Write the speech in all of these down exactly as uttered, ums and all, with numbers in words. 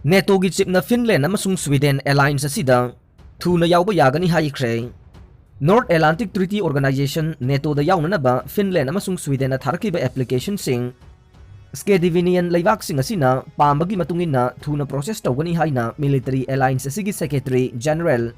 NATOꯒꯤ chiefꯅ Finland ꯑꯃꯁꯨꯡ Sweden alliance ꯑꯁꯤꯗ ꯊꯨꯅ ꯌꯥꯎꯕ ꯌꯥꯒꯅꯤ ꯍꯥꯏꯈ꯭ꯔꯦ꯫ North Atlantic Treaty Organization, NATOꯗ ꯌꯥꯎꯅꯅꯕ Finland ꯑꯃꯁꯨꯡ Swedenꯅ ꯊꯥꯔꯛꯈꯤꯕ applicationꯁꯤꯡ Scandinavian ꯂꯩꯕꯥꯛꯁꯤꯡ ꯑꯁꯤꯅ ꯄꯥꯝꯕꯒꯤ ꯃꯇꯨꯡ ꯏꯟꯅ ꯊꯨꯅ process ꯇꯧꯒꯅꯤ ꯍꯥꯏꯅ military alliance ꯑꯁꯤꯒꯤ Secretary General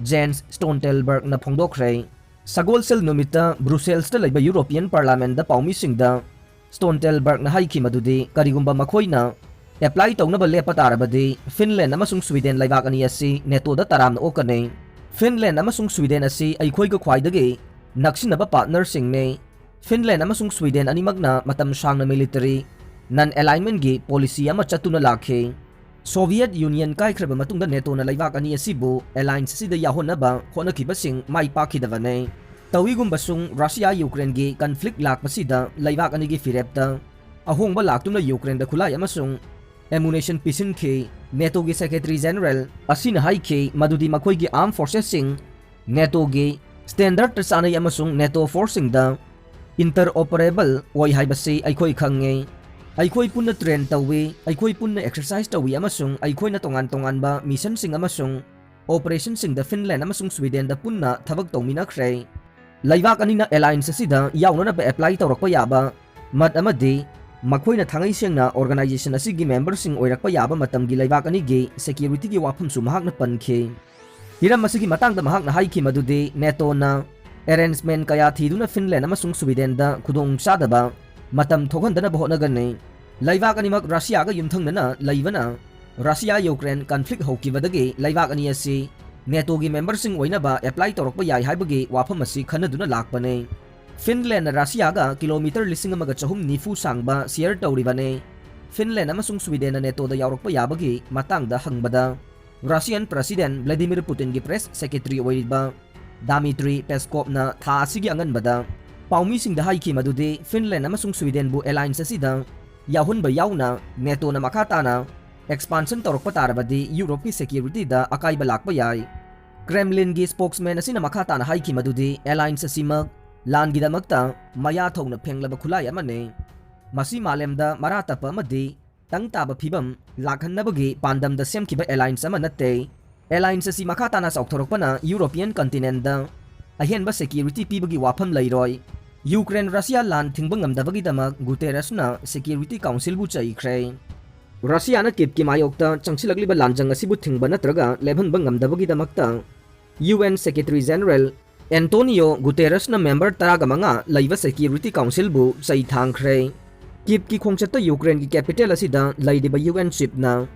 Jens Stoltenbergꯅ ꯐꯣꯡꯗꯣꯛꯈ꯭ꯔꯦ꯫ ꯁꯒꯣꯜꯁꯦꯜ ꯅꯨꯃꯤꯠꯇ Brusselsꯇ ꯂꯩꯕ European Parliamentꯗ ꯄꯥꯎꯃꯤꯁꯤꯡꯗ Stoltenbergꯅ ꯍꯥꯏꯈꯤ ꯃꯗꯨꯗꯤ ꯀꯔꯤꯒꯨꯝꯕ ꯃꯈꯣꯏꯅ apply ꯇꯧꯅꯕ ꯂꯦꯞꯄ ꯇꯥꯔꯕꯗꯤ Finland ꯑꯃꯁꯨꯡ Sweden ꯂꯩꯕꯥꯛ ꯑꯅꯤ ꯑꯁꯤ NATOꯗ ꯇꯔꯥꯝꯅ ꯑꯣꯛꯀꯅꯤ꯫ Finland ꯑꯃꯁꯨꯡ Sweden ꯑꯁꯤ ꯑꯩꯈꯣꯏꯒ ꯈ꯭ꯋꯥꯏꯗꯒꯤ ꯅꯛꯁꯤꯟꯅꯕ partnerꯁꯤꯡꯅꯤ꯫ Finland ꯑꯃꯁꯨꯡ Sweden ꯑꯅꯤꯃꯛꯅ ꯃꯇꯝ ꯁꯥꯡꯅ military non-alignmentꯀꯤ policy ꯑꯃ ꯆꯠꯇꯨꯅ ꯂꯥꯛꯈꯤ꯫ Soviet Union ꯀꯥꯏꯈ꯭ꯔꯕ ꯃꯇꯨꯡꯗ NATOꯅ ꯂꯩꯕꯥꯛ ꯑꯅꯤ ꯑꯁꯤꯕꯨ alliance ꯑꯁꯤꯗ ꯌꯥꯎꯍꯟꯅꯕ ꯍꯣꯠꯅꯈꯤꯕꯁꯤꯡ ꯃꯥꯏ ꯄꯥꯛꯈꯤꯗꯕꯅꯤ꯫ ꯇꯧꯏꯒꯨꯝꯕꯁꯨꯡ Russia Ukraineꯒꯤ conflict ꯂꯥꯛꯄꯁꯤꯗ ꯂꯩꯕꯥꯛ ꯑꯅꯤꯒꯤ ꯐꯤꯔꯦꯞꯇ ꯑꯍꯣꯡꯕ ꯂꯥꯛꯇꯨꯅ Ukraineꯗ ꯈꯨꯠꯂꯥꯏ ꯑꯃꯁꯨꯡ ammunition ꯄꯤꯁꯤꯟꯈꯤ꯫ NATOꯒꯤ Secretary General ꯑꯁꯤꯅ ꯍꯥꯏꯈꯤ ꯃꯗꯨꯗꯤ ꯃꯈꯣꯏꯒꯤ armed forcesꯁꯤꯡ NATOꯒꯤ standardꯇ ꯆꯥꯟꯅꯩ ꯑꯃꯁꯨꯡ NATO forceꯁꯤꯡꯗ interoperable ꯑꯣꯏ ꯍꯥꯏꯕꯁꯤ ꯑꯩꯈꯣꯏ ꯈꯪꯉꯤ꯫ ꯑꯩꯈꯣꯏ ꯄꯨꯟꯅ train ꯇꯧꯏ, ꯑꯩꯈꯣꯏ ꯄꯨꯟꯅ exercise ꯇꯧꯏ ꯑꯃꯁꯨꯡ ꯑꯩꯈꯣꯏꯅ ꯇꯣꯉꯥꯟ ꯇꯣꯉꯥꯟꯕ missionꯁꯤꯡ ꯑꯃꯁꯨꯡ operationꯁꯤꯡꯗ Finland ꯑꯃꯁꯨꯡ Swedenꯗ ꯄꯨꯟꯅ ꯊꯕꯛ ꯇꯧꯃꯤꯟꯅꯈ꯭ꯔꯦ꯫ ꯂꯩꯕꯥꯛ ꯑꯅꯤꯅ alliance ꯑꯁꯤꯗ ꯌꯥꯎꯅꯅꯕ apply ꯇꯧꯔꯛꯄ ꯌꯥꯕ ꯃꯠ ꯑꯃꯗꯤ ꯃꯈꯣꯏꯅ ꯊꯥꯡꯉꯩ ꯁꯦꯡꯅ organization ꯑꯁꯤꯒꯤ memberꯁꯤꯡ ꯑꯣꯏꯔꯛꯄ ꯌꯥꯕ ꯃꯇꯝꯒꯤ ꯂꯩꯕꯥꯛ ꯑꯅꯤꯒꯤ securityꯒꯤ ꯋꯥꯐꯝꯁꯨ ꯃꯍꯥꯛꯅ ꯄꯟꯈꯤ꯫ ꯍꯤꯔꯝ ꯑꯁꯤꯒꯤ ꯃꯇꯥꯡꯗ ꯃꯍꯥꯛꯅ ꯍꯥꯏꯈꯤ ꯃꯗꯨꯗꯤ NATOꯅ arrangement ꯀꯌꯥ ꯊꯤꯗꯨꯅ Finland ꯑꯃꯁꯨꯡ Swedenꯗ ꯈꯨꯗꯣꯡꯆꯥꯗꯕ ꯃꯇꯝ ꯊꯣꯛꯍꯟꯗꯅꯕ ꯍꯣꯠꯅꯒꯅꯤ꯫ ꯂꯩꯕꯥꯛ ꯑꯅꯤꯃꯛ Russiaꯒ ꯌꯨꯝꯊꯪꯅꯅ ꯂꯩꯕꯅ Russia Ukraine conflict ꯍꯧꯈꯤꯕꯗꯒꯤ ꯂꯩꯕꯥꯛ ꯑꯅꯤ ꯑꯁꯤ NATOꯒꯤ memberꯁꯤꯡ ꯑꯣꯏꯅꯕ apply ꯇꯧꯔꯛꯄ ꯌꯥꯏ ꯍꯥꯏꯕꯒꯤ ꯋꯥꯐꯝ ꯑꯁꯤ ꯈꯟꯅꯗꯨꯅ ꯂꯥꯛꯄꯅꯤ꯫ Finlandꯅ Russiaꯒ kilometre ꯂꯤꯁꯤꯡ ꯑꯃꯒ ꯆꯍꯨꯝ ꯅꯤꯐꯨ ꯁꯥꯡꯕ share ꯇꯧꯔꯤꯕꯅꯤ꯫ Finland ꯑꯃꯁꯨꯡ Swedenꯅ NATOꯗ ꯌꯥꯎꯔꯛꯄ ꯌꯥꯕꯒꯤ ꯃꯇꯥꯡꯗ ꯍꯪꯕꯗ, Russian President Vladimir Putinꯒꯤ press secretary ꯑꯣꯏꯔꯤꯕ Dmitry Peskovꯅ ꯊꯥ ꯑꯁꯤꯒꯤ ꯑꯉꯟꯕꯗ ꯄꯥꯎꯃꯤꯁꯤꯡꯗ ꯍꯥꯏꯈꯤ ꯃꯗꯨꯗꯤ Finland ꯑꯃꯁꯨꯡ Swedenꯕꯨ alliance ꯑꯁꯤꯗ ꯌꯥꯎꯍꯟꯕ ꯌꯥꯎꯅ NATOꯅ ꯃꯈꯥ ꯇꯥꯅ expansion ꯇꯧꯔꯛꯄ ꯇꯥꯔꯕꯗꯤ Europeꯀꯤ securityꯗ ꯑꯀꯥꯏꯕ ꯂꯥꯛꯄ ꯌꯥꯏ꯫ Kremlinꯒꯤ spokesman ꯑꯁꯤꯅ ꯃꯈꯥ ꯇꯥꯅ ꯍꯥꯏꯈꯤ ꯃꯗꯨꯗꯤ alliance ꯑꯁꯤꯃꯛ ꯂꯥꯟꯒꯤꯗꯃꯛꯇ ꯃꯌꯥ ꯊꯧꯅ ꯐꯦꯡꯂꯕ ꯈꯨꯠꯂꯥꯏ ꯑꯃꯅꯤ꯫ ꯃꯁꯤ ꯃꯥꯂꯦꯝꯗ ꯃꯔꯥ ꯇꯞꯄ ꯑꯃꯗꯤ ꯇꯪ ꯇꯥꯕ ꯐꯤꯕꯝ ꯂꯥꯛꯍꯟꯅꯕꯒꯤ ꯄꯥꯟꯗꯝꯗ ꯁꯦꯝꯈꯤꯕ alliance ꯑꯃ ꯅꯠꯇꯦ꯫ Alliance ꯑꯁꯤ ꯃꯈꯥ ꯇꯥꯅ ꯆꯥꯎꯊꯣꯔꯛꯄꯅ European continentꯗ ꯑꯍꯦꯟꯕ security ꯄꯤꯕꯒꯤ ꯋꯥꯐꯝ ꯂꯩꯔꯣꯏ꯫ ꯌꯨꯀ꯭ꯔꯦꯟ ꯔꯁꯤꯌꯥ ꯂꯥꯟ ꯊꯤꯡꯕ ꯉꯝꯗꯕꯒꯤꯗꯃꯛ ꯒꯨꯇꯦꯔꯁꯅ Security Councilꯕꯨ ꯆꯩꯈ꯭ꯔꯦ꯫ ꯔꯁꯤꯌꯥꯅ ꯀꯤꯞꯀꯤ ꯃꯥꯌꯣꯛꯇ ꯆꯪꯁꯤꯜꯂꯛꯂꯤꯕ ꯂꯥꯟꯖꯪ ꯑꯁꯤꯕꯨ ꯊꯤꯡꯕ ꯅꯠꯇ꯭ꯔꯒ ꯂꯦꯞꯍꯟꯕ ꯉꯝꯗꯕꯒꯤꯗꯃꯛꯇ UN Secretary General Antonio ꯒꯨꯇꯦꯔꯁꯅ member ꯇꯔꯥꯒ ꯃꯉꯥ ꯂꯩꯕ Security Councilꯕꯨ ꯆꯩ ꯊꯥꯡꯈ꯭ꯔꯦ꯫ ꯀꯤꯞꯀꯤ ꯈꯣꯡꯆꯠꯇ ꯌꯨꯀ꯭ꯔꯦꯟꯒꯤ capital ꯑꯁꯤꯗ ꯂꯩꯔꯤꯕ UN chiefꯅ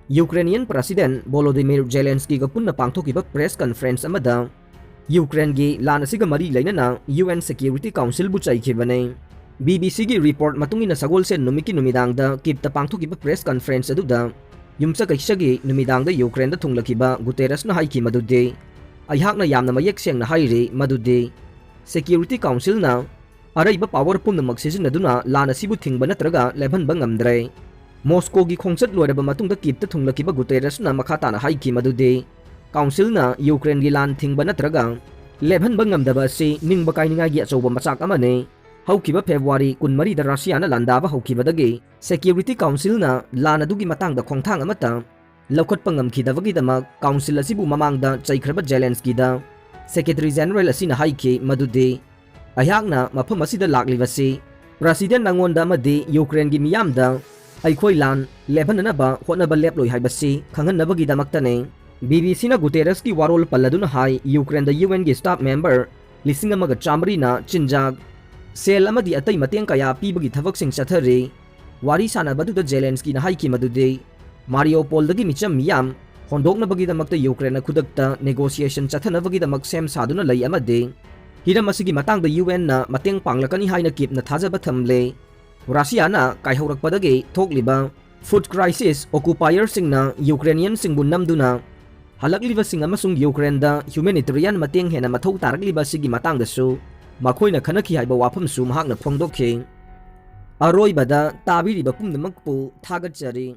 Ukrainian President Volodymyr Zelenskyꯒ ꯄꯨꯟꯅ ꯄꯥꯡꯊꯣꯛꯈꯤꯕ press conference ꯑꯃꯗ ꯌꯨꯀ꯭ꯔꯦꯟꯒꯤ ꯂꯥꯟ ꯑꯁꯤꯒ ꯃꯔꯤ ꯂꯩꯅꯅ UN Security Councilꯕꯨ ꯆꯩꯈꯤꯕꯅꯤ꯫ BBCꯒꯤ report ꯃꯇꯨꯡ ꯏꯟꯅ ꯁꯒꯣꯜꯁꯦꯟ ꯅꯨꯃꯤꯠꯀꯤ ꯅꯨꯃꯤꯗꯥꯡꯗ ꯀꯤꯞꯇ ꯄꯥꯡꯊꯣꯛꯈꯤꯕ press conference ꯑꯗꯨꯗ ꯌꯨꯝꯁꯀꯩꯁꯒꯤ ꯅꯨꯃꯤꯗꯥꯡꯗ ꯌꯨꯀ꯭ꯔꯦꯟꯗ ꯊꯨꯡꯂꯈꯤꯕ ꯒꯨꯇꯦꯔꯁꯅ ꯍꯥꯏꯈꯤ ꯃꯗꯨꯗꯤ, "ꯑꯩꯍꯥꯛꯅ ꯌꯥꯝꯅ ꯃꯌꯦꯛ ꯁꯦꯡꯅ ꯍꯥꯏꯔꯤ ꯃꯗꯨꯗꯤ Security Councilꯅ ꯑꯔꯩꯕ power ꯄꯨꯝꯅꯃꯛ ꯁꯤꯖꯤꯟꯅꯗꯨꯅ ꯂꯥꯟ ꯑꯁꯤꯕꯨ ꯊꯤꯡꯕ ꯅꯠꯇ꯭ꯔꯒ ꯂꯦꯞꯍꯟꯕ ꯉꯝꯗ꯭ꯔꯦ꯫ ꯃꯣꯁꯀꯣꯒꯤ ꯈꯣꯡꯆꯠ ꯂꯣꯏꯔꯕ ꯃꯇꯨꯡꯗ ꯀꯤꯞꯇ ꯊꯨꯡꯂꯈꯤꯕ ꯒꯨꯇꯦꯔꯁꯅ ꯃꯈꯥ ꯇꯥꯅ ꯍꯥꯏꯈꯤ ꯃꯗꯨꯗꯤ, ꯀꯥꯎꯟꯁꯤꯜꯅ ꯌꯨꯀ꯭ꯔꯦꯟꯒꯤ ꯂꯥꯟ ꯊꯤꯡꯕ ꯅꯠꯇ꯭ꯔꯒ ꯂꯦꯞꯍꯟꯕ ꯉꯝꯗꯕ ꯑꯁꯤ ꯅꯤꯡꯕ ꯀꯥꯏꯅꯤꯡꯉꯥꯏꯒꯤ ꯑꯆꯧꯕ ꯃꯆꯥꯛ ꯑꯃꯅꯤ꯫ ꯍꯧꯈꯤꯕ ꯐꯦꯕ꯭ꯔꯨꯋꯥꯔꯤ ꯀꯨꯟꯃꯔꯤꯗ ꯔꯁꯤꯌꯥꯅ ꯂꯥꯟꯗꯥꯕ ꯍꯧꯈꯤꯕꯗꯒꯤ Security Councilꯅ ꯂꯥꯟ ꯑꯗꯨꯒꯤ ꯃꯇꯥꯡꯗ ꯈꯣꯡꯊꯥꯡ ꯑꯃꯠꯇ ꯂꯧꯈꯠꯄ ꯉꯝꯈꯤꯗꯕꯒꯤꯗꯃꯛ ꯀꯥꯎꯟꯁꯤꯜ ꯑꯁꯤꯕꯨ ꯃꯃꯥꯡꯗ ꯆꯩꯈ꯭ꯔꯕ ꯖꯦꯂꯦꯟꯁꯀꯤꯗ Secretary General ꯑꯁꯤꯅ ꯍꯥꯏꯈꯤ ꯃꯗꯨꯗꯤ, "ꯑꯩꯍꯥꯛꯅ ꯃꯐꯝ ꯑꯁꯤꯗ ꯂꯥꯛꯂꯤꯕꯁꯤ ꯄ꯭ꯔꯁꯤꯗꯦꯟ ꯅꯉꯣꯟꯗ ꯑꯃꯗꯤ ꯌꯨꯀ꯭ꯔꯦꯟꯒꯤ ꯃꯤꯌꯥꯝꯗ ꯑꯩꯈꯣꯏ ꯂꯥꯟ ꯂꯦꯞꯍꯟꯅꯅꯕ ꯍꯣꯠꯅꯕ ꯂꯦꯞꯂꯣꯏ ꯍꯥꯏꯕꯁꯤ ꯈꯪꯍꯟꯅꯕꯒꯤꯗꯃꯛꯇꯅꯤ"꯫ BBCꯅ ꯒꯨꯇꯦꯔꯁꯀꯤ ꯋꯥꯔꯣꯜ ꯄꯜꯂꯗꯨꯅ ꯍꯥꯏ, ꯌꯨꯀ꯭ꯔꯦꯟꯗ UNꯒꯤ staff member ꯂꯤꯁꯤꯡ ꯑꯃꯒ ꯆꯥꯃꯔꯤꯅ ꯆꯤꯟꯖꯥꯛ, ꯁꯦꯜ ꯑꯃꯗꯤ ꯑꯇꯩ ꯃꯇꯦꯡ ꯀꯌꯥ ꯄꯤꯕꯒꯤ ꯊꯕꯛꯁꯤꯡ ꯆꯠꯊꯔꯤ꯫ ꯋꯥꯔꯤ ꯁꯥꯟꯅꯕꯗꯨꯗ ꯖꯦꯂꯦꯟꯁꯀꯤꯅ ꯍꯥꯏꯈꯤ ꯃꯗꯨꯗꯤ, ꯃꯥꯔꯤꯌꯣꯄꯣꯜꯗꯒꯤ ꯃꯤꯆꯝ ꯃꯤꯌꯥꯝ ꯍꯣꯟꯗꯣꯛꯅꯕꯒꯤꯗꯃꯛꯇ ꯌꯨꯀ꯭ꯔꯦꯟꯅ ꯈꯨꯗꯛꯇ negotiation ꯆꯠꯊꯅꯕꯒꯤꯗꯃꯛ ꯁꯦꯝ ꯁꯥꯗꯨꯅ ꯂꯩ ꯑꯃꯗꯤ ꯍꯤꯔꯝ ꯑꯁꯤꯒꯤ ꯃꯇꯥꯡꯗ UNꯅ ꯃꯇꯦꯡ ꯄꯥꯡꯂꯛꯀꯅꯤ ꯍꯥꯏꯅ ꯀꯤꯞꯅ ꯊꯥꯖꯕ ꯊꯝꯂꯦ꯫ ꯔꯁꯤꯌꯥꯅ ꯀꯥꯏꯍꯧꯔꯛꯄꯗꯒꯤ ꯊꯣꯛꯂꯤꯕ food crisis, occupier ꯁꯤꯡꯅ ꯌꯨꯀ꯭ꯔꯦꯅꯤꯌꯟꯁꯤꯡꯕꯨ ꯅꯝꯗꯨꯅ ꯍꯜꯂꯛꯂꯤꯕꯁꯤꯡ ꯑꯃꯁꯨꯡ ꯌꯨꯀ꯭ꯔꯦꯟꯗ humanitarian ꯃꯇꯦꯡ ꯍꯦꯟꯅ ꯃꯊꯧ ꯇꯥꯔꯛꯂꯤꯕ ꯑꯁꯤꯒꯤ ꯃꯇꯥꯡꯗꯁꯨ ꯃꯈꯣꯏꯅ ꯈꯟꯅꯈꯤ ꯍꯥꯏꯕ ꯋꯥꯐꯝꯁꯨ ꯃꯍꯥꯛꯅ ꯐꯣꯡꯗꯣꯛꯈꯤ꯫ ꯑꯔꯣꯏꯕꯗ ꯇꯥꯕꯤꯔꯤꯕ ꯄꯨꯝꯅꯃꯛꯄꯨ ꯊꯥꯒꯠꯆꯔꯤ꯫